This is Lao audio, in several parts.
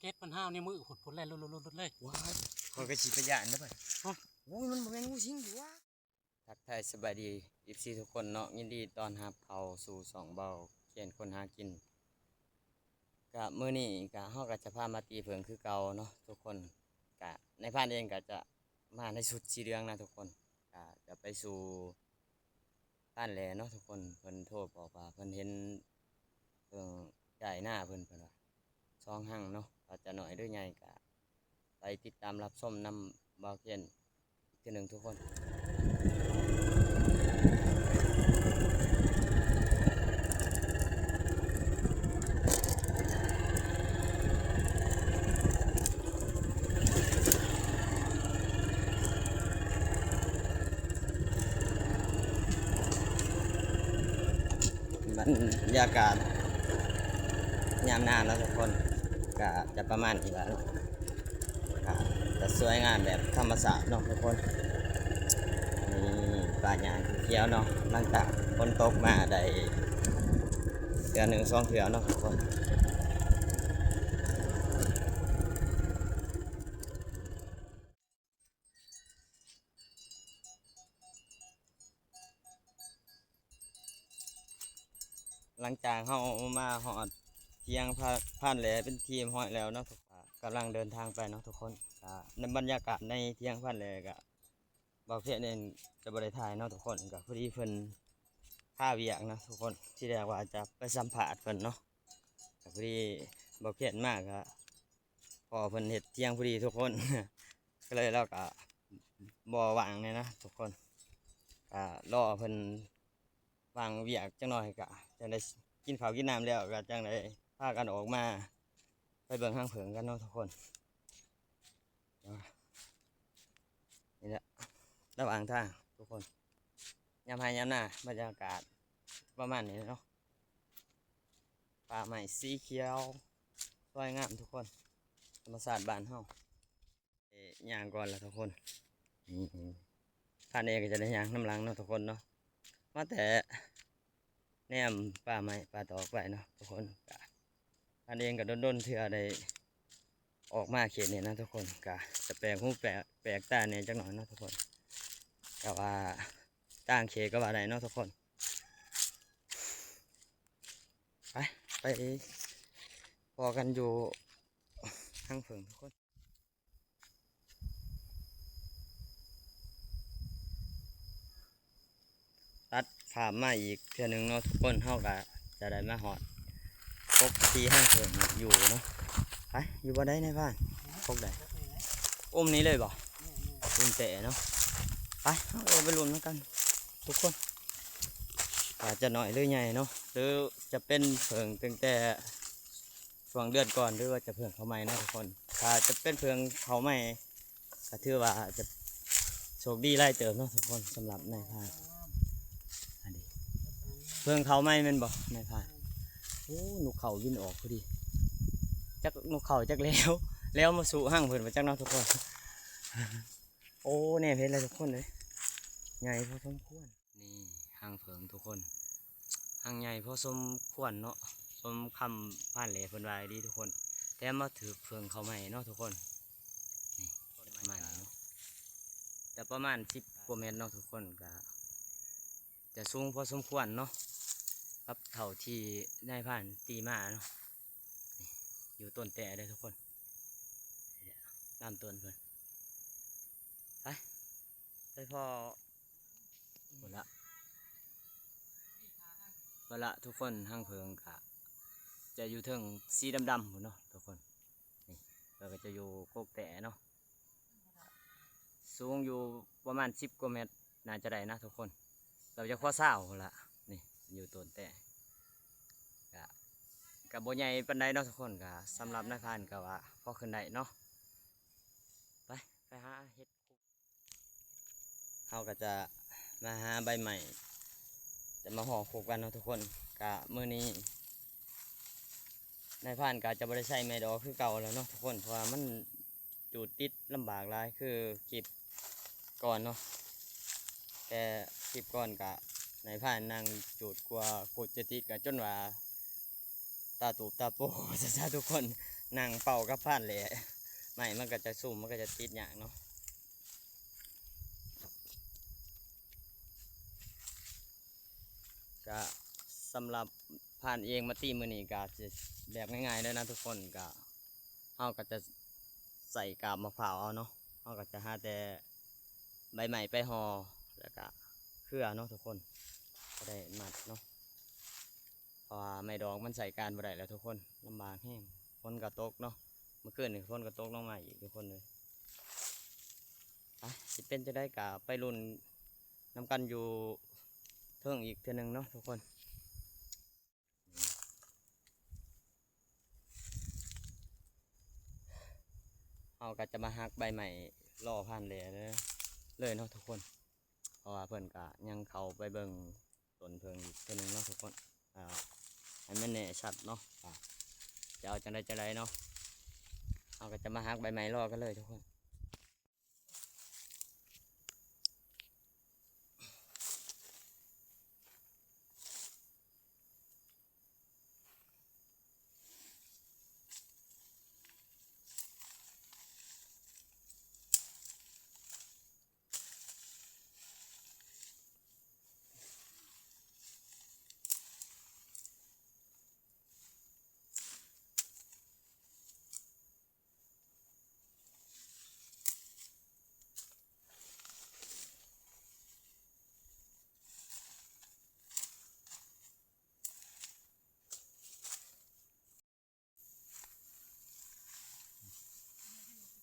ເຮັດມັນຫ້າວໃນມືພຸ້ນ ພຸ້ນແລ່ນລຸດໆໆເລີຍ. ວ້າຍ ຂ້ອຍກໍຊິໄປຢ້ານເດ້ອບັດ. ຮະ? ໂອ້ຍ ມັນບໍ່ແມ່ນງູສິງຕິວະ? ທັກທາຍສະບາຍດີ ເອັຟຊີ ທຸກຄົນເນາະ, ຍິນດີຕ້ອນຮັບເຂົ້າສູ່ຊ່ອງເບົາຂຽນຄົນຫາກິນ. ກະມື້ນີ້ກະ ເຮົາກະຈະພາມາຕີເຜິ້ງຄືເກົ່າເນາະທຸກຄົນ. ກະນາຍພານເອງກະຈະມາໃນຊຸດສີເຫຼືອງນະທຸກຄົນ. ກະຈະໄປສູ່ ທ່ານແຫຼເນາະທຸກຄົນ, ເພິ່ນໂທບອກວ່າເພິ່ນເຫັນເພິ່ງໃກ້ໜ້າເພິ່ນ, ເພິ່ນວ່າສອງຮັງເນາະ, ວ່າຈະໜ້ອຍຫຼືໃຫຍ່ ກະໄປຕິດຕາມຮັບຊົມນຳບ່າວຂຽນອີກເທື່ອໜຶ່ງທຸກຄົນ. ບັນຍາກາດຍາມໜ້າເນາະທຸກຄົນ ກະຈະປະມານນີ້ລະເນາະ, ກະຈະສວຍງາມແບບທຳມະຊາດເນາະທຸກຄົນ. ນີ້ປ່າຫຍ້າຂຽວເນາະ, ຫຼັງຈາກຝົນຕົກມາໄດ້ເທື່ອໜຶ່ງສອງເທື່ອເນາະທຸກຄົນ. ຫຼັງຈາກເຮົາມາຮອດຖຽງພາ ພານແຫຼເປັນທີ່ຮຽບຮ້ອຍແລ້ວເນາະ, ກະກຳລັງເດີນທາງໄປເນາະທຸກຄົນ. ກະໃນບັນຍາກາດໃນຖຽງພານແຫຼກະ ບ່າວເພດເອງຈະບໍ່ໄດ້ຖ່າຍເນາະທຸກຄົນ, ກະພໍດີເພິ່ນຄາວຽກເນາະທຸກຄົນ. ທີແລກວ່າຈະໄປສຳພາດເພິ່ນເນາະ, ກະພໍດີບ່າວເພດມາກະພໍ້ເພິ່ນເຮັດຖຽງພໍດີທຸກຄົນ, ກະເລີຍລາວກະບໍ່ວ່າງແນ່ນະທຸກຄົນ. ກະລໍເພິ່ນວ່າງວຽກຈັກໜ້ອຍ ກະຈັ່ງໄດ້ກິນເຂົ້າກິນນ້ຳແລ້ວ ກະຈັ່ງໄດ້ພາກັນອອກມາໄປເບິ່ງຮັງເຜິ້ງກັນເນາະທຸກຄົນ. ນີ້ແຫຼະ ລະຫວ່າງທາງທຸກຄົນ, ຍາມໄຮ່ຍາມນາ ບັນຍາກາດປະມານນີ້ເນາະ, ປ່າໄມ້ສີຂຽວສວຍງາມທຸກຄົນ, ທຳມະຊາດບ້ານເຮົາ. ເອີ ຍ່າງກ່ອນລະທຸກຄົນ, ນີ້ທ່ານເອງກໍຈະໄດ້ຍ່າງນຳຫຼັງເນາະທຸກຄົນເນາະ, ມາແຕ່ແນມປ່າໄມ້ປ່າຕອກໄວ້ເນາະທຸກຄົນ. ກະທ່ານເອງກໍດົນໆເທື່ອໄດ້ອອກມາເຂດນີ້ເນາະທຸກຄົນ, ກະຈະແປກຫູແປກ ແປກຕາແດ່ຈັກໜ້ອຍເນາະທຸກຄົນ, ແຕ່ວ່າຕ່າງເຂດກໍວ່າໄດ້ເນາະທຸກຄົນ. ໄປ ໄປພໍ້ກັນຢູ່ຮັງເຜິ້ງທຸກຄົນ. ຕັດພາບມາອີກເທື່ອໜຶ່ງເນາະທຸກຄົນ, ເຮົາກະຈະໄດ້ມາຮອດກົກທີ່ຮັງເຜິ້ງຢູ່ເນາະ. ໄປ ຢູ່ບ່ອນໃດນາຍພານ? ກົກໃດ? ອຸ້ມນີ້ເລີຍບໍ່? ອຸ້ມແຕ່ເນາະ. ໄປ ເຮົາເອົາໄປລຸ້ນນຳກັນທຸກຄົນ ວ່າຈະໜ້ອຍຫຼືໃຫຍ່ເນາະ, ຫຼືຈະເປັນເຜິ້ງຕັ້ງແຕ່ ຊ່ວງເດືອນກ່ອນ ຫຼືວ່າຈະເຜິ້ງເຂົ້າໃໝ່ເນາະທຸກຄົນ. ຖ້າຈະເປັນເຜິ້ງເຂົ້າໃໝ່ ກໍຖືວ່າຈະໂຊກດີຫຼາຍເຕີບເນາະທຸກຄົນ ສຳລັບນາຍພານ. ອັນນີ້ເຜິ້ງເຂົ້າໃໝ່ແມ່ນບໍ່ນາຍພານ? ໂອ້ ນົກເຂົາບິນອອກພໍດີ, ຈັກນົກເຂົາຈັກແລ້ວ ແລ້ວມາສູ່ຮັງເພິ່ນບໍ່ຈັກເນາະທຸກຄົນ. ໂອ້ ແນມເຫັນແລ້ວທຸກຄົນເອີຍ ໃຫຍ່ພໍສົມຄວນ. ນີ້ຮັງເຜິ້ງທຸກຄົນ, ຮັງໃຫຍ່ພໍສົມຄວນເນາະ, ສົມຄຳພານແຫຼເພິ່ນວ່າອີ່ຫຼີທຸກຄົນ, ແຖມມາຖືກເຜິ້ງເຂົ້າໃໝ່ເນາະທຸກຄົນ. ນີ້ປະມານນີ້ເນາະ, ຈະປະມານສິບກວ່າແມັດເນາະທຸກຄົນ, ກະຈະສູງພໍສົມຄວນເນາະ ກັບເທົ່າທີ່ນາຍພານຕີມາເນາະ. ນີ້ຢູ່ຕົ້ນແຕ້ເດີທຸກຄົນ, ລຳຕົ້ນເພິ່ນ. ໄປ ໄປພໍ້ ພຸ້ນລະ ພຸ້ນລະທຸກຄົນ, ຮັງເຜິ້ງກະຈະຢູ່ເທິງສີດຳໆພຸ້ນເນາະທຸກຄົນ. ນີ້ ເພິ່ນກະຈະຢູ່ກົກແຕ້ເນາະ, ສູງຢູ່ປະມານສິບກວ່າແມັດ ໜ້າຈະໄດ້ນະທຸກຄົນ, ເກືອບຈະຄອຊາວພຸ້ນລະ. ນີ້ຢູ່ຕົ້ນແຕ້ ກະ ກະບໍ່ໃຫຍ່ປານໃດເນາະທຸກຄົນ, ກະສຳລັບນາຍພານກະວ່າພໍຂຶ້ນໄດ້ເນາະ. ໄປ ໄປຫາເຮັດ ເຮົາກໍຈະມາຫາໃບໄມ້ ຈະມາຫໍ່ຄຸບກັນເນາະທຸກຄົນ. ກະມື້ນີ້ນາຍພານກໍຈະບໍ່ໄດ້ໃຊ້ໄມ້ດອກຄືເກົ່າແລ້ວເນາະທຸກຄົນ, ເພາະວ່າມັນຈູດຕິດລຳບາກຫຼາຍ ຄືຄລິບກ່ອນເນາະ. ແຕ່ຄລິບກ່ອນກະນາຍພານນັ່ງຈູດກວ່າຄຸດຈະຕິດ ກະຈົນວ່າຕາຕູບຕາໂປ ວ່າຊັ້ນຊະທຸກຄົນ. ນັ່ງເປົ່າກັບພານແຫຼະ ໄມ້ມັນກໍຈະຊຸ່ມ ມັນກໍຈະຕິດຍາກເນາະ. ກະສຳລັບພານເອງມາຕີມື້ນີ້ກະຊິແບບງ່າຍໆເລີຍນະທຸກຄົນ. ກະເຮົາກໍຈະໃສ່ກາບມະພ້າວເອົາເນາະ ເຮົາກໍຈະຫາແຕ່ໃບໄມ້ໄປຫໍ່ ແລ້ວກະເຄືອເນາະທຸກຄົນ ກໍໄດ້ມັດເນາະ. ເພາະວ່າໄມ້ດອກມັນໃຊ້ການບໍ່ໄດ້ແລ້ວທຸກຄົນ ລຳບາກແຮງ. ຝົນກໍຕົກເນາະ ເມື່ອຄືນນີ້ຝົນກໍຕົກລົງມາອີກທຸກຄົນເອີຍ. ໄປ ຊິເປັນຈັ່ງໃດກໍໄປລຸ້ນນຳກັນຢູ່ເທິງອີກເທື່ອໜຶ່ງເນາະທຸກຄົນ. ເຮົາກໍຈະມາຫັກໃບໄມ້ລໍພານແຫຼເລີຍເນາະທຸກຄົນ ເພາະວ່າເພິ່ນກໍຍັງເຂົ້າໄປເບິ່ງ ຕົ້ນເຜິ້ງອີກເທື່ອໜຶ່ງເນາະທຸກຄົນ ອ່າ ໃຫ້ມັນແນ່ຊັດເນາະ ວ່າຈະເອົາຈັ່ງໃດຈັ່ງໃດເນາະ. ເຮົາກໍຈະມາຫັກໃບໄມ້ລໍກັນເລີຍທຸກຄົນ.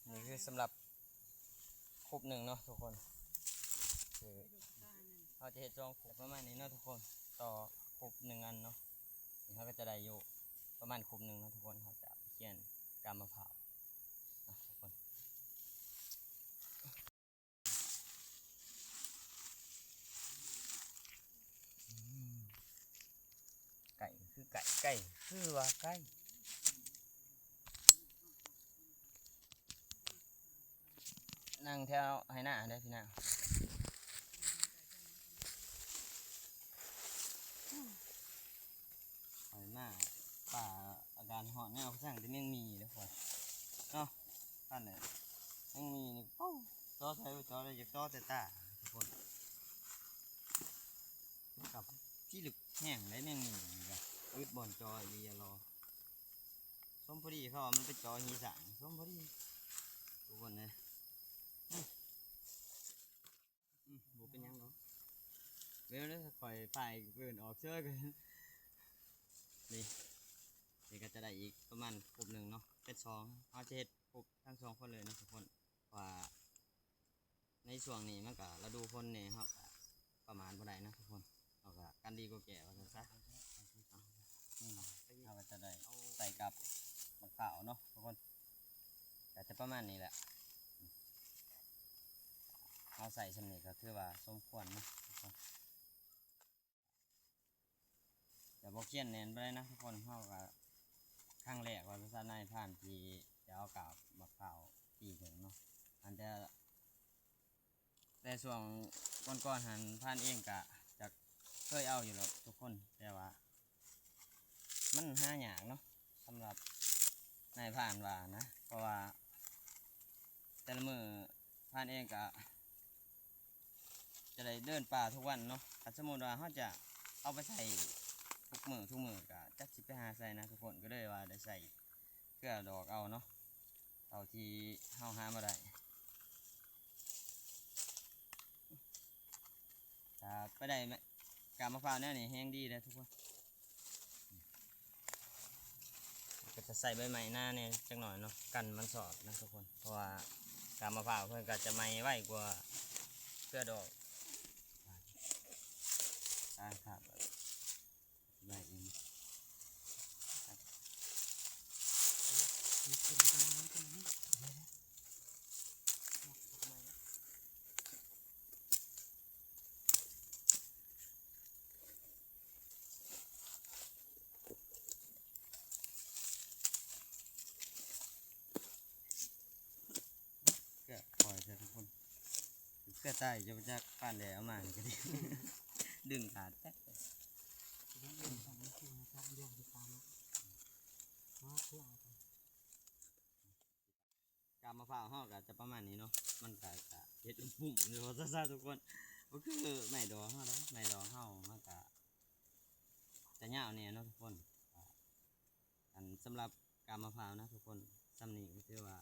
ນີ້ຄືສຳລັບຄຸບໜຶ່ງເນາະທຸກຄົນ ຄືເຮົາຈະເຮັດສອງຄຸບປະມານນີ້ເນາະທຸກຄົນ ຕໍ່ຄຸບໜຶ່ງອັນເນາະ. ນີ້ເຮົາກໍຈະໄດ້ຢູ່ປະມານຄຸບໜຶ່ງເນາະທຸກຄົນ ເຮົາຈະໄປຂຽນກາບມະພ້າວເນາະທຸກຄົນ. ອືມ ໄກ່ຄືໄກ່ ໄກ່ຄືວ່າໄກ່ ນັ່ງແຖວໄຮ່ນາເດ້ພີ່ນ້ອງ. ຂ້ອຍມາປ່າອາກາດຮ້ອນແນວ ຊ່າງແຕ່ແມງໝີ່ເດ້ຂ້ອຍເນາະ ນັ້ນແຫຼະ ແມງໝີ່ນີ້ ໂອ້ ເຈາະໃສ່ບໍ່ເຈາະເລີຍ ຢາກເຈາະແຕ່ຕາທຸກຄົນ ມັນກໍພິລຶກແຮງໃດແມງໝີ່ນີ້ ກໍອຶດບ່ອນເຈາະອີ່ຫຼີລະ ສົມພໍດີເຂົາວ່າມັນໄປເຈາະຫີສ້າງ ສົມພໍດີທຸກຄົນເອີຍ. ອືມ ບໍ່ເປັນຫຍັງດອກ ເບິ່ງເດີ ຂ້ອຍພາຍເອີ້ນອອກເຊີຍ. ນີ້ ນີ້ກໍຈະໄດ້ອີກປະມານຄຸບໜຶ່ງເນາະ ເປັນສອງ ເຮົາຈະເຮັດຄຸບທັງສອງຄົນເລີຍເນາະທຸກຄົນ ເພາະວ່າໃນຊ່ວງນີ້ມັນກໍລະດູຝົນແດ່ ເຮົາກໍປະໝາດບໍ່ໄດ້ເນາະທຸກຄົນ ເຮົາກໍກັນດີກວ່າແກ້ ວ່າຊັ້ນຊະ. ອືມ ເຮົາກໍຈະໄດ້ໃສ່ກັບໝາກພ້າວເນາະທຸກຄົນ ກໍຈະປະມານນີ້ແຫຼະ ເຮົາໃສ່ຊ່ຳນີ້ກໍຖືວ່າສົມຄວນເນາະ ແຕ່ບໍ່ຂຽນແໜ້ນປານໃດນະທຸກຄົນ ເຮົາກໍຄັ້ງແລກວ່າຊັ້ນ ນາຍພານທີ່ຈະເອົາກາບໝາກພ້າວຕີເຖິງເນາະ ອັນແຕ່ ແຕ່ຊ່ວງກ່ອນໆຫັ້ນ ພານເອງກະຈະເຄີຍເອົາຢູ່ດອກທຸກຄົນ ແຕ່ວ່າມັນຫາຍາກເນາະ ສຳລັບນາຍພານວ່ານະ ເພາະວ່າແຕ່ລະມື້ພານເອງກະຈະໄດ້ເດີນປ່າທຸກວັນເນາະ ຄັນສົມມຸດວ່າເຮົາຈະເອົາໄປໃສ່ທຸກມື້ ທຸກມື້ກະຈັກຊິໄປຫາໃສນະທຸກຄົນ ກໍເລີຍວ່າໄດ້ໃສ່ ເຄືອດອກເອົາເນາະ ເທົ່າທີ່ເຮົາຫາມາໄດ້ ຖ້າໄປໄດ້ກາບມະພ້າວແນວນີ້ແຮງດີເດ້ທຸກຄົນ ກໍຈະໃສ່ໃບໄມ້ໜາແດ່ຈັກໜ້ອຍເນາະ ກັນມັນຊອດນະທຸກຄົນ ເພາະວ່າກາບມະພ້າວເພິ່ນກໍຈະໄໝ້ໄວກວ່າເຄືອດອກ ອາ ໄດ້ເອງ. ເກືອບຄອຍເທື່ອທຸກຄົນ ເກືອບຕາຍ ຈະມາຈາກປານແດເອົາມານີ້ກໍດີ ດຶງຂາດແຕກເລີຍ. ເລື່ອງຂອງມັນຄືມັນຈະເລື່ອງທີ່ຕາມເນາະ ເອົາເຄື່ອງເອົາໄປ ມະພ້າວເຮົາກໍຈະປະມານນີ້ເນາະ ມັນກໍຈະເຮັດປຸ້ມຢູ່ວ່າຊັ້ນຊະທຸກຄົນ ບໍ່ຄືໄມ້ດອກເຮົາເດ້ ໄມ້ດອກເຮົາມັນກໍຈະຍາວແດ່ເນາະທຸກຄົນ. ອັນສຳລັບກາບມະພ້າວນະທຸກຄົນ ສ່ຳນີ້ກໍຖືວ່າ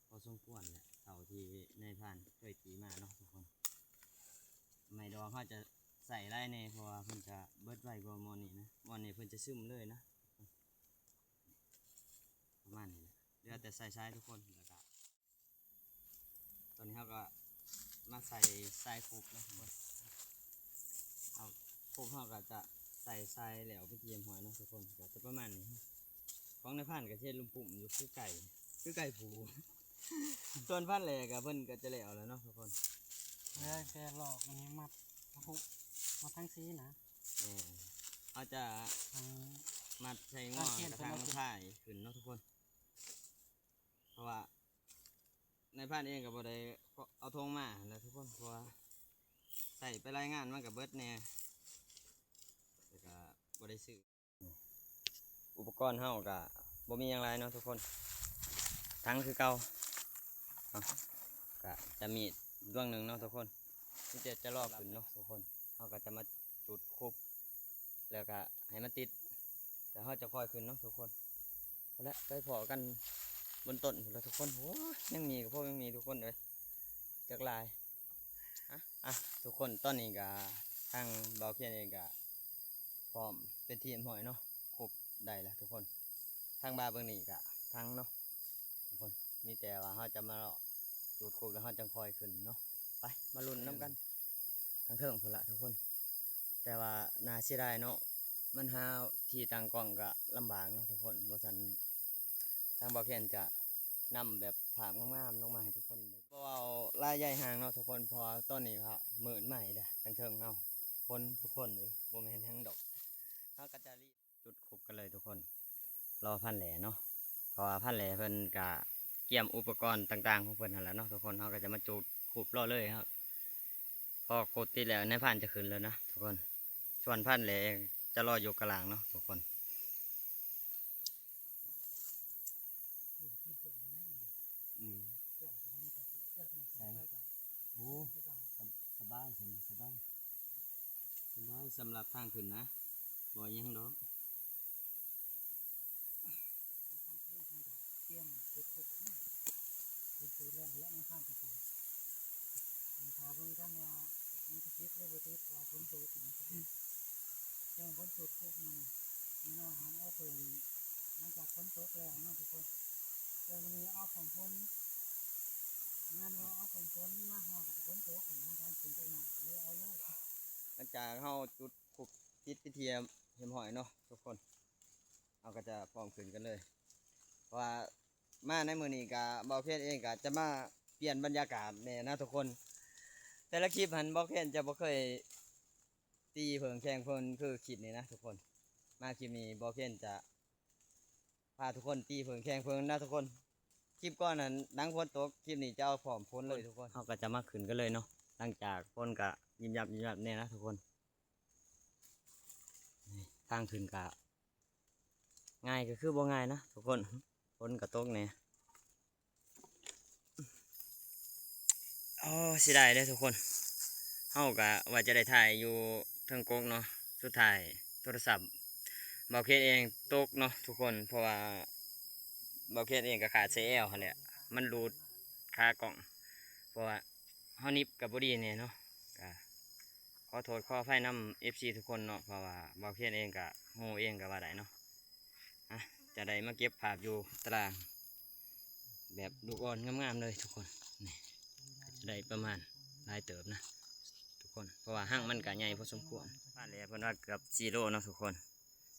ພໍສົມຄວນແຫຼະ ເທົ່າທີ່ນາຍພານເຄີຍຕີມາເນາະທຸກຄົນ. ໄມ້ດອກເຮົາຈະໃສ່ຫຼາຍແດ່ ເພາະວ່າເພິ່ນຈະເບິດໄວກວ່າໝໍ້ນີ້ນະ ໝໍ້ນີ້ເພິ່ນຈະຊຶມເລີຍນະ ປະມານນີ້ແຫຼະ ເຫຼືອແຕ່ໃສ່ຊາຍທຸກຄົນ. ແລ້ວກໍຕອນນີ້ເຮົາກໍມາໃສ່ຊາຍຄົບເນາະທຸກຄົນ ເຮົາ ຄົບເຮົາກໍຈະໃສ່ຊາຍແລ້ວເປັນທີ່ຮຽບຮ້ອຍເນາະທຸກຄົນ ກໍຈະປະມານນີ້. ຂອງນາຍພານກໍເຮັດລຸມປຸ້ມຢູ່ຄືໄກ່ ຄືໄກ່ຜູ ສ່ວນພັນແຫຼກໍເພິ່ນກໍຈະແລ້ວແລ້ວເນາະທຸກຄົນ ເຫຼືອແຕ່ລອກອັນນີ້ມັດ ມັດທາງຊີ້ນະ ເອີ ເຮົາຈະ ອືມ ມັດໃສ່ງວ ກະທາງພາຍຂຶ້ນເນາະທຸກຄົນ ເພາະວ່ານາຍພານເອງກໍບໍ່ໄດ້ເອົາຖົງມາຫັ້ນແຫຼະທຸກຄົນ ເພາະວ່າໃຊ້ໄປລາຍງານມັນກໍເບິດແດ່ ແລ້ວກໍບໍ່ໄດ້ຊື້. ອຸປະກອນເຮົາກໍບໍ່ມີຫຍັງຫຼາຍເນາະທຸກຄົນ ຖັງຄືເກົ່າ ເຮົາກໍຈະມີດດວງໜຶ່ງເນາະທຸກຄົນ ມີແຕ່ຈະລໍຂຶ້ນເນາະທຸກຄົນ ເຮົາກໍຈະມາຈຸດຄົບ ແລ້ວກໍໃຫ້ມັນຕິດ ແລ້ວເຮົາຈະຄ່ອຍຂຶ້ນເນາະທຸກຄົນ. ພຸ້ນແຫຼະ ໄປພໍ້ກັນບົນຕົ້ນພຸ້ນລະທຸກຄົນ. ໂອ້ຍ ຍັງມີກໍພໍຍັງມີທຸກຄົນເອີຍ ຈັກຫຼາຍ. ອະ ອະ ທຸກຄົນ ຕອນນີ້ກໍທາງບ່າວຄຽນເອງກໍພ້ອມເປັນທີ່ຮຽບຮ້ອຍເນາະ ຄົບໄດ້ລະທຸກຄົນ. ທາງບ່າເບິ່ງນີ້ກໍທັງເນາະທຸກຄົນ ມີແຕ່ວ່າເຮົາຈະມາເລາະຈູດຄົບແລ້ວເຮົາຈັ່ງຄ່ອຍຂຶ້ນເນາະ. ໄປ ມາລຸ້ນນຳກັນ. ທາງເທິງພຸ້ນລະທຸກຄົນ ແຕ່ວ່າໜ້າເສຍດາຍເນາະ ມັນຫາທີ່ຕັ້ງກ້ອງກະລຳບາກເນາະທຸກຄົນ. ບໍ່ຊັ້ນທາງບ່າວແຄນຈະນຳແບບພາບງາມໆລົງມາໃຫ້ທຸກຄົນໄດ້ ບໍ່ເວົ້າຫຼາຍໃຫຍ່ຫ່າງເນາະທຸກຄົນ ເພາະວ່າຕອນນີ້ກະມືດມາອີກແລ້ວ ທາງເທິງເຮົາ ຝົນທຸກຄົນເອີຍ ບໍ່ແມ່ນຫຍັງດອກ. ເຮົາກະຈະລີບຈຸດ ຄົບກັນເລີຍທຸກຄົນ ລໍພັນແຫຼເນາະ ເພາະວ່າພັນແຫຼເພິ່ນກະກຽມອຸປະກອນຕ່າງໆຂອງເພິ່ນຫັ້ນແຫຼະເນາະທຸກຄົນ. ເຮົາກໍຈະມາຈຸດຄົບລໍເລີຍ ເຮົາ ພໍຄົບຕິດແລ້ວ ນາຍພານຈະຂຶ້ນແລ້ວນະທຸກຄົນ ສ່ວນພັນແຫຼຈະລໍຢູ່ກະລາງເນາະທຸກຄົນ. ອືມ ໂອ້ ສະ ສະບາຍຊັ້ນ ສະບາຍ ສະບາຍສຳລັບທາງຂຶ້ນນະ ບໍ່ຫຍັງດອກ. ຕຽມຈຸດທູບເດີ ເພິ່ນຈູດແລ້ວແຫຼະ ໃນຄາມທີ່ເພິ່ນ ຖ້າເບິ່ງກັນວ່າມັນຊິຕິດຫຼືບໍ່ຕິດ ເພາະວ່າຝົນຕົກນະທຸກຄົນ. ເລື່ອງຝົນຕົກປຸບມັນ ແນ່ນອນ ເຮົາເອົາເພິ່ນ ຫຼັງຈາກຝົນຕົກແລ້ວເນາະທຸກຄົນ. ແຕ່ມື້ນີ້ເອົາຂອງຝົນ ແມ່ນວ່າເອົາຂອງຝົນມາຮອດແລ້ວກໍຝົນຕົກຫັ້ນນະ ທາງຂຶ້ນໄປມາກໍເລີຍເອົາເລີຍ. ຫຼັງຈາກເຮົາຈຸດ ຄົບຕິດພິທີຮຽບຮ້ອຍເນາະທຸກຄົນ ເຮົາກໍຈະພ້ອມຂຶ້ນກັນເລີຍ ເພາະວ່າມາໃນມື້ນີ້ກະ ບ່າວເຄນເອງກະຈະມາປ່ຽນບັນຍາກາດແດ່ນະທຸກຄົນ. ແຕ່ລະຄລິບຫັ້ນ ບ່າວເຄນຈະບໍ່ເຄີຍຕີເຜິ້ງແຂ່ງເພິ່ນຄືຄລິບນີ້ນະທຸກຄົນ. ມາຄລິບນີ້ ບ່າວເຄນຈະ ພາທຸກຄົນຕີເຜິ້ງແຂ່ງເຜິ້ງນະທຸກຄົນ. ຄລິບກ່ອນນັ້ນໜັງຝົນຕົກ ຄລິບນີ້ຈະເອົາພ້ອມຝົນເລີຍທຸກຄົນ. ເຮົາກໍຈະມາຂຶ້ນກັນເລີຍເນາະ ຫຼັງຈາກຝົນກໍຍິບຍັບຍິບຍັບແດ່ນະທຸກຄົນ. ນີ້ ທາງຂຶ້ນກໍງ່າຍກໍຄືບໍ່ງ່າຍນະທຸກຄົນ ຝົນກໍຕົກແດ່. ໂອ້ ເສຍດາຍເດ້ທຸກຄົນ ເຮົາກະວ່າຈະໄດ້ຖ່າຍຢູ່ເທິງກົກເນາະ ສຸດທ້າຍໂທລະສັບບ່າວເຄນເອງຕົກເນາະທຸກຄົນ ເພາະວ່າບ່າວເຄນເອງກະຂາດໃສ່ແອວຫັ້ນແຫຼະ ມັນຫຼຸດຂາກ້ອງ ເພາະວ່າເຮົາໜິບກະບໍ່ດີແດ່ເນາະ. ກະຂໍໂທດຂໍອະໄພນຳເອັຟຊີທຸກຄົນເນາະ ເພາະວ່າບ່າວເຄນເອງກະໂງ່ເອງກະວ່າໄດ້ເນາະ. ອ່ະ ຈະໄດ້ມາເກັບພາບຢູ່ຕາລາງ ແບບລູກອ່ອນງາມໆເລີຍທຸກຄົນ. ນີ້ ກໍຈະໄດ້ປະມານຫຼາຍເຕີບນະທຸກຄົນ ເພາະວ່າຮັງມັນກໍໃຫຍ່ພໍສົມຄວນ. ປານແຫຼເພິ່ນວ່າເກືອບສີ່ໂລເນາະທຸກຄົນ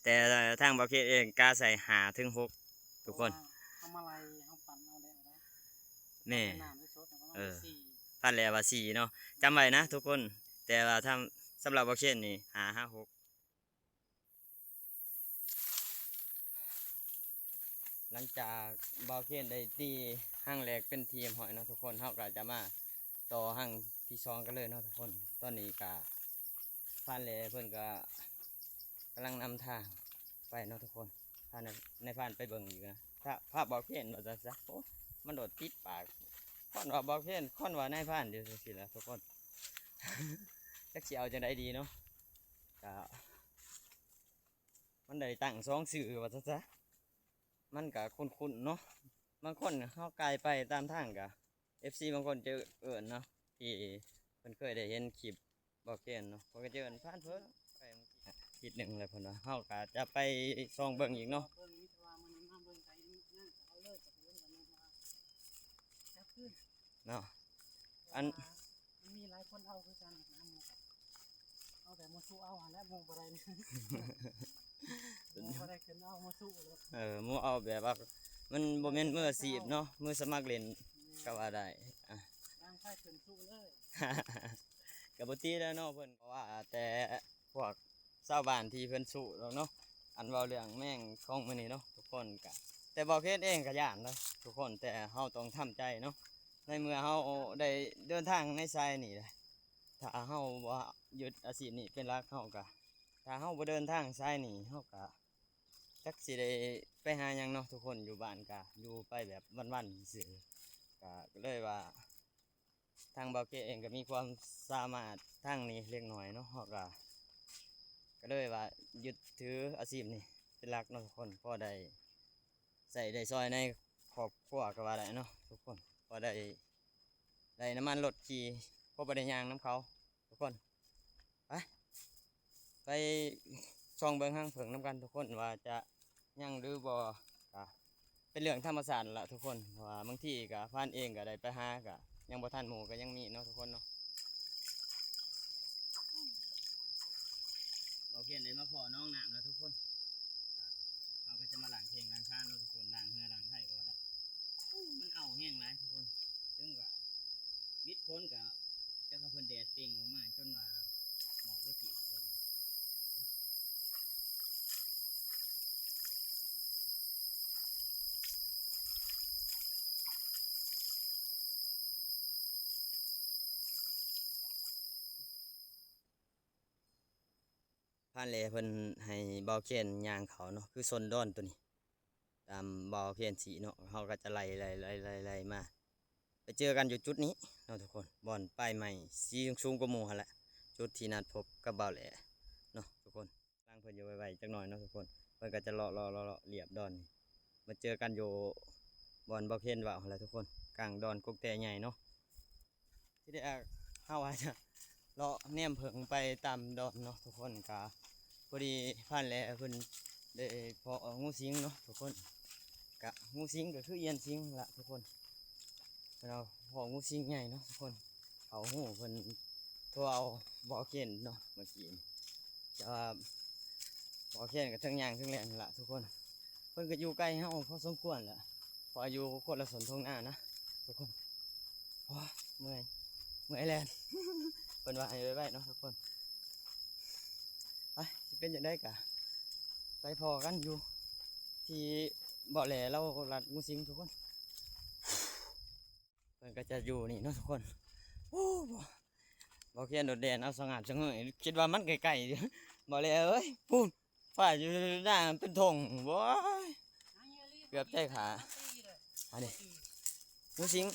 ແຕ່ທາງບ່າວເຄນເອງກະໃສ່ຫ້າເຖິງຫົກທຸກຄົນ. ເຮົາມາໄລ່ ເຮົາປັ່ນເອົາແລ້ວນະ ແມ່ນ ເອີ ປານແຫຼວ່າສີ່ເນາະ ຈຳໄວ້ນະທຸກຄົນ. ແຕ່ວ່າທາງ ສຳລັບບ່າວເຄນນີ້ ຫ້າຫາຫົກ ຫຼັງຈາກບ່າວເຄນໄດ້ຕີຮັງແລກເປັນທີ່ຮຽບຮ້ອຍເນາະທຸກຄົນ ເຮົາກໍຈະມາຕໍ່ຮັງທີສອງກັນເລີຍເນາະທຸກຄົນ. ຕອນນີ້ກໍພານແຫຼເພິ່ນກໍກຳລັງນຳທາງໄປເນາະທຸກຄົນ ພານາຍ ນາຍພານໄປເບິ່ງຢູ່ນະ. ພາ ພາບອກເພນວ່າຊັ້ນຊະ. ໂອ້ ມັນໂດດຕິດປາກ ຄອນວ່າບອກເພນ ຄອນວ່ານາຍພານຢູ່ຈັ່ງຊີ້ລະທຸກຄົນ. ຈັກຊິເອົາຈັ່ງໃດດີເນາະ ກະມັນໄດ້ຕັ້ງສອງຊື່ວ່າຊັ້ນຊະ. ມັນກະຄຸ້ນໆເນາະ ບາງຄົນເຮົາກາຍໄປຕາມທາງກະ ເອັຟຊີບາງຄົນຈະເອີ້ນເນາະ ທີ່ເພິ່ນເຄີຍໄດ້ເຫັນຄລິບ ບໍ່ແກ່ນເນາະ ເພິ່ນກໍຈະເອີ້ນຜ່ານເພີງໄປ. ທິດໜຶ່ງແລ້ວເພິ່ນວ່າ ເຮົາກໍຈະໄປສ່ອງເບິ່ງອີກເນາະ ເບິ່ງ ມີແຕ່ວ່າມື້ນີ້ມາເບິ່ງໄກ ເອົາເລີຍ ກໍເບິ່ງກັນວ່າຈັກຄືນເນາະ. ອັນ ມັນມີຫຼາຍຄົນເອົາຄືກັນນະ ໝູ່ກໍເອົາແບບໝູ່ສູ້ເອົາຫັ້ນແຫຼະ ໝູ່ບໍ່ໄດ້ ໝູ່ບໍ່ໄດ້ຂຶ້ນເອົາໝູ່ສູ້ເລີຍ. ເອີ ໝູ່ເອົາແບບວ່າ ມັນບໍ່ແມ່ນມືອາຊີບເນາະ ມືສະໝັກຫຼິ້ນ ແມ່ນ ກໍວ່າໄດ້ ອ່ະ ຕ່າງຝ່າຍຂຶ້ນສູ້ເລີຍ. ກໍບໍ່ຕິແລ້ວເນາະເພິ່ນ ເພາະວ່າແຕ່ພວກຊາວບ້ານທີ່ເພິ່ນສູ້ດອກເນາະ ອັນເວົ້າເລື່ອງແມງຂອງມື້ນີ້ເນາະທຸກຄົນ. ກະແຕ່ບໍ່ເຄນເອງກໍຢ້ານເດ້ທຸກຄົນ ແຕ່ເຮົາຕ້ອງທຳໃຈເນາະ ໃນເມື່ອເຮົາໄດ້ເດີນທາງໃນສາຍນີ້ແຫຼະ. ຖ້າເຮົາບໍ່ຍຶດອາຊີບນີ້ເປັນຫຼັກ ເຮົາກະ ຖ້າເຮົາບໍ່ເດີນທາງສາຍນີ້ ເຮົາກະຈັກຊິໄດ້ໄປຫາຫຍັງເນາະທຸກຄົນ. ຢູ່ບ້ານກະຢູ່ໄປແບບວັນໆຊື່ໆ ກະ ກໍເລີຍວ່າ ທາງບ່າວເກດເອງກໍມີຄວາມສາມາດທາງນີ້ເລັກນ້ອຍເນາະ ເຮົາກໍ ກໍເລີຍວ່າຍຶດຖືອາຊີບນີ້ເປັນຫຼັກເນາະທຸກຄົນ ພໍໄດ້ໃຊ້ໄດ້ສອຍໃນຄອບຄົວກໍວ່າໄດ້ເນາະທຸກຄົນ ພໍໄດ້ ໄດ້ນ້ຳມັນລົດຂີ່ ພໍບໍ່ໄດ້ຍ່າງນຳເຂົາທຸກຄົນ. ໄປ ໄປສ່ອງເບິ່ງຮັງເຜິ້ງນຳກັນທຸກຄົນ ວ່າຈະຍັງຫຼືບໍ່ ກະເປັນເລື່ອງທຳມະຊາດລະທຸກຄົນ ເພາະວ່າບາງທີກະພານເອງກະໄດ້ໄປຫາ ກະຍັງບໍ່ທັນ ໝູ່ກະຍັງມີເນາະທຸກຄົນເນາະ. ບ່າວເຄນໄດ້ມາພໍ້ໜອງນ້ຳລະທຸກຄົນ ກະເຮົາກໍຈະມາລ້າງແຂ້ງລ້າງຂາເນາະທຸກຄົນ ລ້າງເຮືອລ້າງໄຖກໍວ່າໄດ້. ໂອ້ ມັນເອົາແຮງຫຼາຍທຸກຄົນ ເຖິງກະ ວິດຝົນກະ ຈັກວ່າເພິ່ນແດດເປັງອອກມາຈົນວ່າໝອກບໍ່ຈີບເພິ່ນ. ຜ່ານແລ້ວເພິ່ນໃຫ້ບ່າວແຄນຍ່າງເຂົ້າເນາະ ຄືຊົນດອນໂຕນີ້ ຕາມບ່າວແຄນຊີ້ເນາະ ເຮົາກໍຈະໄລ່ ໄລ່ ໄລ່ ໄລ່ ໄລ່ມາ ໄປເຈີກັນຢູ່ຈຸດນີ້ເນາະທຸກຄົນ ບ່ອນປາຍໄມ້ສີສູງກວ່າໝູ່ຫັ້ນແຫຼະ ຈຸດທີ່ນັດພົບກັບບ່າວແຫຼເນາະທຸກຄົນ. ທາງເພິ່ນຢູ່ໄວໆຈັກໜ້ອຍເນາະທຸກຄົນ ເພິ່ນກໍຈະເລາະ ເລາະ ເລາະ ເລາະລຽບດອນນີ້ ມາເຈີກັນຢູ່ບ່ອນບ່າວແຄນເວົ້າຫັ້ນແຫຼະທຸກຄົນ ກາງດອນກົກແຕໃຫຍ່ເນາະ. ທີແລກເຮົາວ່າຈະເລາະແນມເຜິ້ງໄປຕາມດອນເນາະທຸກຄົນ ກະພໍດີຜ່ານແລ້ວເພິ່ນໄດ້ພໍ້ງູສິງເນາະທຸກຄົນ ກະງູສິງກໍຄືອຽນສິງລະທຸກຄົນ ເຮົາພໍ້ງູສິງໃຫຍ່ເນາະທຸກຄົນ ເຂົາຮູ້ເພິ່ນໂທເອົາບ່າວແຄນເນາະເມື່ອກີ້ນີ້ ແຕ່ວ່າບ່າວແຄນກໍເທິງຍ່າງເທິງແລ່ນລະທຸກຄົນ. ເພິ່ນກໍຢູ່ໃກ້ເຮົາພໍສົມຄວນແຫຼະ ເພາະຢູ່ຄົນລະສົນທົ່ງນານະທຸກຄົນ. ໂອ້ຍ ເມື່ອຍ ເມື່ອຍແລ່ນ ເພິ່ນວ່າໃຫ້ໄວໆເນາະທຸກຄົນ. ໄປ ຊິເປັນຈັ່ງໃດກະໄປພໍ້ກັນຢູ່ທີ່ບ່າວແຫຼລາວລັດງູສິງທຸກຄົນ. ເພິ່ນກໍຈະຢູ່ນີ້ເນາະທຸກຄົນ. ໂອ້ ບ່າວແຄນໂດດແດນເອົາສະຫງາດສະເຫງຍ ຄິດວ່າມັນໃກ້ໆ ບ່າວແຫຼເອີຍ ພຸ້ນ ຟ້າຢູ່ໜ້າເປັນທົ່ງ ໂອ້ຍ ເກືອບໃຈຂາ. ອັນນີ້ ງູສິງ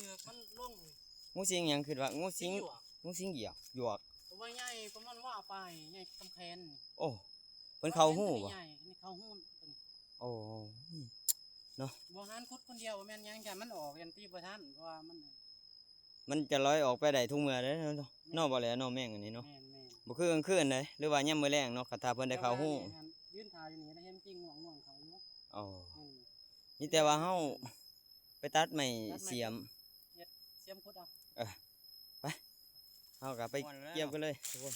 ງູສິງຫຍັງ? ຄິດວ່າງູສິງ ງູສິງຫຍວກ ຫຍວກ ໂຕໃຫຍ່ປະມານວ່າປາຍ ໃຫຍ່ສ່ຳແຂນ. ໂອ້ ເພິ່ນເຂົ້າຮູບໍ່? ໃຫຍ່ ອັນນີ້ເຂົ້າຮູຕົວນີ້. ໂອ້ ເນາະ ບໍ່ຫັ້ນຂຸດຄົນດຽວ ບໍ່ແມ່ນຫຍັງ ຢ້ານມັນອອກ ຢ້ານຕີບໍ່ທັນ ເພາະວ່າມັນ ມັນຈະລອຍອອກໄປໄດ້ທຸກເມື່ອເດ້ເນາະ ແມ່ນ ເນາະ ບໍ່ແຫຼເນາະ ແມງອັນນີ້ເນາະ. ແມ່ນໆ ບໍ່ຄືກາງຄືນເດ້ ຫຼືວ່າຍາມມື້ແລງເນາະ ຄັນຖ້າເພິ່ນໄດ້ເຂົ້າຮູ. ແຕ່ວ່ານີ້ຫັ້ນ ຢືນຖ້າຢູ່ນີ້ ເຫັນຈິງງ່ວງໆເຂົ້າຢູ່. ອໍ ອືມ ມີແຕ່ວ່າເຮົາໄປຕັດໄມ້ ຕັດໄມ້ ສຽມ ເຮັດສຽມຂຸດເອົາ. ເອີ ໄປ ເຮົາກໍໄປກຽມກັນເລີຍທຸກຄົນ.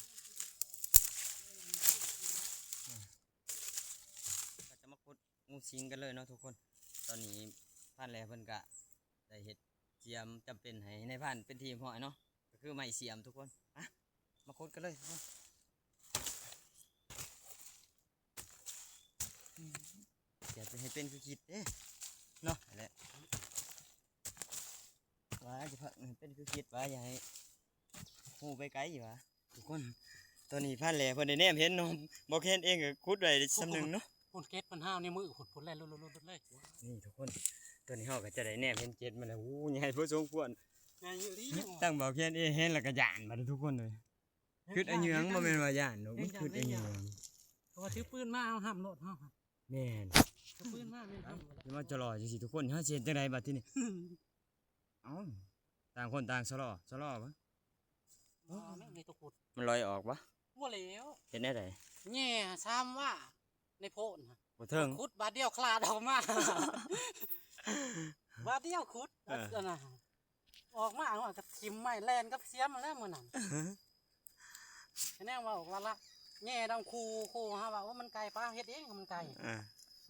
ກໍຈະມາຂຸດງູສິງກັນເລີຍເນາະທຸກຄົນ. ຕອນນີ້ພານແຫຼເພິ່ນກະໄດ້ເຮັດສຽມຈຳເປັນໃຫ້ນາຍພານເປັນທີ່ຮຽບຮ້ອຍເນາະ ກໍຄືໄມ້ສຽມທຸກຄົນ. ມາ ມາຂຸດກັນເລີຍທຸກຄົນ. ຢ່າໄປໃຫ້ເປັນຄືຄິດເດ້ເນາະ ຫັ້ນແຫຼະ ວ່າຈະພັກໃຫ້ເປັນຄືຄິດ ວ່າຢ່າໃຫ້ຮູ້ໄປໄກວ່າ ທຸກຄົນ. ຕອນນີ້ພານແຫຼເພິ່ນໄດ້ແນມເຫັນເນາະ ບໍ່ເຫັນເອງກໍຂຸດໄດ້ສ່ຳໜຶ່ງເນາະ. ພຸ້ນເກັດເພິ່ນຫ້າວໃນມືພຸ້ນ ພຸ້ນແລ່ນລຸດໆໆເລີຍ. ນີ້ທຸກຄົນ ຕອນນີ້ເຮົາກໍຈະໄດ້ແນມເຫັນເຈັດມັນແລ້ວ. ໂອ້ ໃຫຍ່ພໍສົມຄວນ. ໃຫຍ່ອີ່ຫຼີ. ຕັ້ງບ່າວແຄນເອງແຮງແລ້ວກໍຢ້ານບັດນີ້ທຸກຄົນເອີຍ. ຄຶດອາເຫຍື້ອງ ບໍ່ແມ່ນວ່າຢ້ານດອກ ມັນຄຶດອາເຫຍື້ອງ. ເພາະວ່າຖືປືນມາເຮົາຫ້າມໂລດເຮົາ. ແມ່ນ. ຖືປືນມາແມ່ນຫ້າມໂລດ. ຢ່າມາຈະຫຼໍ່ຈັ່ງຊີ້ທຸກຄົນ ເຮົາຊິເຮັດຈັ່ງໃດບັດທີນີ້? ເອົ້າ ຕ່າງຄົນຕ່າງຊະລໍ ຊະລໍບໍ? ບໍ່ແມ່ນໃນຕົວຂຸດ ມັນລອຍອອກບໍ? ບໍ່ແລ້ວ. ເຮັດແນວໃດ? ແຍ່ສາມວ່າໃນໂພນຫັ້ນ ບໍ່ເຖິງ ຂຸດບາດດຽວຄລາດອອກມາ ບາດດຽວຂຸດ ເອີ ອັນນັ້ນ ອອກມາ ເອົາກະຖິ້ມໄມ້ແລ່ນກັບສຽມຫັ້ນແຫຼະມື້ນັ້ນ. ຄະແນນວ່າອອກລະລະ ແຍ່ດຳຄູ ຄູຫາວ່າ ໂອ້ ມັນໄກ ປາເຮັດເອງ ມັນໄກ ເອີ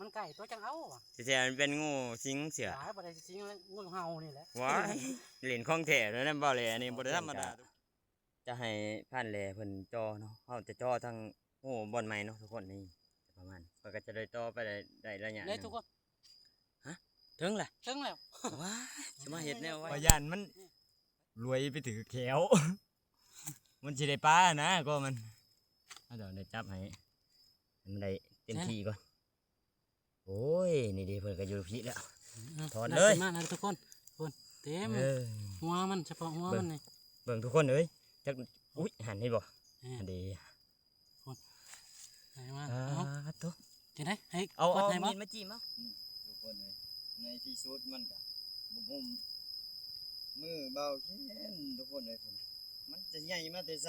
ມັນໄກຕົວະ ຈັ່ງເອົາວ່າ. ທີ່ແທ້ມັນເປັນງູສິງເສືອ. ຫຼາຍ ບໍ່ໄດ້ສິງແລ້ວ ງູເຫົ່ານີ້ແຫຼະ. ວ້າຍ ຫຼິ້ນຂອງແທ້ແລ້ວນະ ເບົາແຫຼ ອັນນີ້ບໍ່ໄດ້ທຳມະດາ. ຈະໃຫ້ພານແຫຼເພິ່ນຈໍ່ເນາະ ເຮົາຈະຈໍ່ທາງຮູບ່ອນໃໝ່ເນາະທຸກຄົນ. ນີ້ປະມານ ເພິ່ນກໍຈະໄດ້ຕໍ່ໄປໄດ້ ໄດ້ໄລຍະໜຶ່ງ ທຸກຄົນ. ຮະ ເຖິງແລ້ວ ເຖິງແລ້ວ. ວ້າຍ ຊິມາເຮັດແນວໄວ ຂ້ອຍຢ້ານມັນລວຍໄປຖືກແຂ້ວ ມັນຊິໄດ້ປານະ ກໍມັນ ເຮົາຕ້ອງໄດ້ຈັບໃຫ້ ໃຫ້ມັນໄດ້ເຕັມທີ່ກ່ອນ. ໂອ້ຍ ນີ້ເດ້ ເພິ່ນກໍຢູ່ພີ້ແລ້ວ. ອືມ ຖອນເລີຍ ມານະທຸກຄົນ. ພຸ້ນ ເຕັມ ເອີ ຫົວມັນ ສະເພາະຫົວມັນນີ້ ເບິ່ງທຸກຄົນເອີຍ. ຈັກ ອຸ້ຍ ຫັ້ນເຫັນບໍ່? ເອີ ຫັ້ນເດ້ ພຸ້ນ ໄດ້ມາ. ອາ ເອົາ ໂຕ ຈັ່ງໃດ ໃຫ້ ເອົາ ເອົາມີດມາຈີ້ມເອົາ. ນີ້ທຸກຄົນເອີຍ ໃນທີ່ສຸດມັນກໍບໍ່ຮູ້ມືບ່າວແຄນທຸກຄົນເອີຍ. ພຸ້ນ ມັນຈະໃຫຍ່ມາແຕ່ໃສ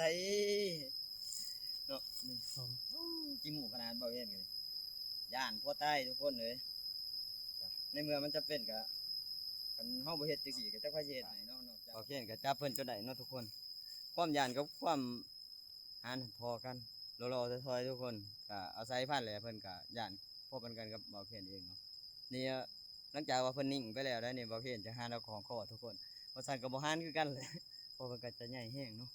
ເນາະ. ນີ້ ໂອ້ ໂອ້ ຂີ້ໝູກຂະໜາດ ບ່າວແຄນກໍຢ້ານພໍຕາຍທຸກຄົນເອີຍ. ໃນເມື່ອມັນຈຳເປັນກໍ ຄັນເຮົາບໍ່ເຮັດຈັ່ງຊີ້ກໍຈັກໃຜຊິເຮັດໃຫ້ເນາະ. ນອກຈາກ ບ່າວແຄນກໍຈັບເພິ່ນຈົນໄດ້ເນາະທຸກຄົນ. ຄວາມຢ້ານກັບຄວາມຫານພໍກັນ ລໍໆ ຖອຍໆ ທຸກຄົນ. ກໍອາໄສພານແຫຼເພິ່ນກໍຢ້ານພໍປານກັນກັບບ່າວແຄນເອງເນາະ. ນີ້ ຫຼັງຈາກວ່າເພິ່ນນິ່ງໄປແລ້ວໄດ໋ນີ້ ບ່າວແຄນຈະຫານເອົາຂອງຄໍທຸກຄົນ. ບໍ່ຊັ້ນກໍບໍ່ຫານຄືກັນແຫຼະ ເພາະເພິ່ນກໍຈະໃຫຍ່ແຮງເນາະ.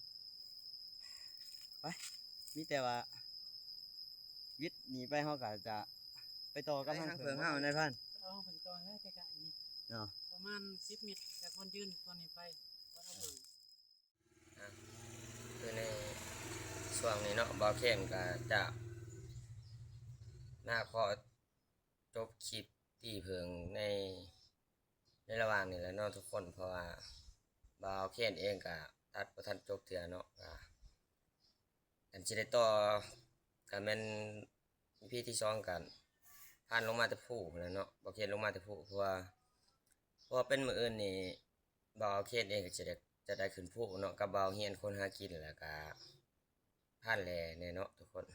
ໄປ ມີແຕ່ວ່າວິດໜີໄປ ເຮົາກໍຈະໄປຕໍ່ກັບທາງເພິ່ນເຮົາ ນາຍພານ. ເອົາເພິ່ນກ່ອນເດີ ໃກ້ໆນີ້ເນາະ ປະມານສິບເມັດຈາກບ່ອນຢືນບ່ອນນີ້ໄປ ບ່ອນເຮົາເບິ່ງ. ອ່ະ ຄືໃນຊ່ວງນີ້ເນາະ ບ່າວແຄນກໍຈະມາຂໍ ຈົບຄລິບຕີເຜິງໃນ ໃນລະຫວ່າງນີ້ແຫຼະເນາະທຸກຄົນ ເພາະວ່າບ່າວແຄນເອງກະຕັດບໍ່ທັນຈົບເທື່ອເນາະ. ກະຄັນຊິໄດ້ຕໍ່ກະແມ່ນອີພີທີສອງ ກະຜ່ານລົງມາແຕ່ພູພຸ້ນແຫຼະເນາະ ບ່າວແຄນລົງມາແຕ່ພູ ເພາະວ່າ ເພາະວ່າເປັນມື້ອື່ນນີ້ ບ່າວແຄນເອງກະຈະໄດ້ ຈະໄດ້ຂຶ້ນພູເນາະ ກັບບ່າວຮຽນຄົ້ນຫາກິນ ແລ້ວກະ ພານແຫຼແນ່ເນາະທຸກຄົນ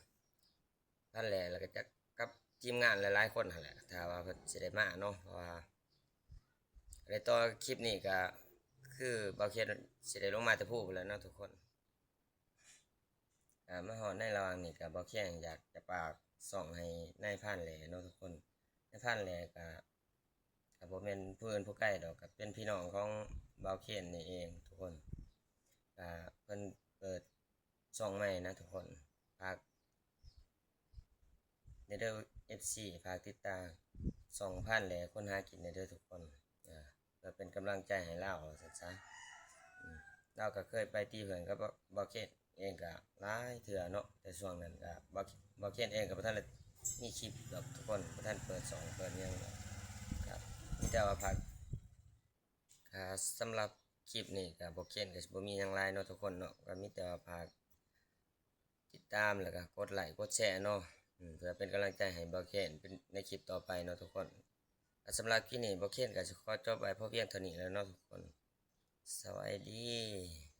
ພານແຫຼ ແລ້ວກໍຈັກກັບທີມງານຫຼາຍໆຄົນຫັ້ນແຫຼະ ຖ້າວ່າເພິ່ນຊິໄດ້ມາເນາະ ເພາະວ່າ ແລະຕໍ່ຄລິບນີ້ກໍຄືບ່າວແຄນຊິໄດ້ລົງມາແຕ່ພູພຸ້ນແຫຼະເນາະທຸກຄົນ. ອ່າ ມາຮອດໃນລະຫວ່າງນີ້ກໍບ່າວແຄນຢາກຈະຝາກຊ່ອງໃຫ້ນາຍພານແຫຼເນາະທຸກຄົນ. ນາຍພານແຫຼກໍ ກໍບໍ່ແມ່ນຜູ້ອື່ນຜູ້ໄກດອກ ກໍເປັນພີ່ນ້ອງຂອງບ່າວເຄນນີ້ເອງທຸກຄົນ. ກໍເພິ່ນເປີດຊ່ອງໃໝ່ນະທຸກຄົນ ຝາກແດ່ເດີ ເອັຟຊີ ຝາກຕິດຕາມຊ່ອງພານແຫຼຄົ້ນຫາກິນແດ່ເດີທຸກຄົນ ເພື່ອເປັນກຳລັງໃຈໃຫ້ລາວ ວ່າຊັ້ນຊະ. ອືມ ລາວກໍເຄີຍໄປຕີເຜິງກັບບ່າວເຄນ ເອງກໍຫຼາຍເທື່ອເນາະ ແຕ່ຊ່ວງນັ້ນກໍ ບ່າວ ບ່າວເຄນເອງກໍບໍ່ທັນໄດ້ມີຄລິບດອກທຸກຄົນ ບໍ່ທັນເປີດຊ່ອງເປີດຫຍັງດອກ. ກໍມີແຕ່ວ່າຝາກ ກໍສຳລັບຄລິບນີ້ກໍ ບ່າວເຄນກໍຊິບໍ່ມີຫຍັງຫຼາຍເນາະທຸກຄົນເນາະ ກໍມີແຕ່ວ່າຝາກຕິດຕາມ ແລ້ວກໍກົດໄລກົດແຊເນາະ ອືມ ເພື່ອເປັນກຳລັງໃຈໃຫ້ບ່າວເຄນເປັນ ໃນຄລິບຕໍ່ໄປເນາະທຸກຄົນ. ແລະສຳລັບຄລິບນີ້ ບ່າວເຄນກໍຊິຂໍຈົບໄວ້ພໍພຽງເທົ່ານີ້ແລ້ວເນາະທຸກຄົນ. ສະບາຍດີ.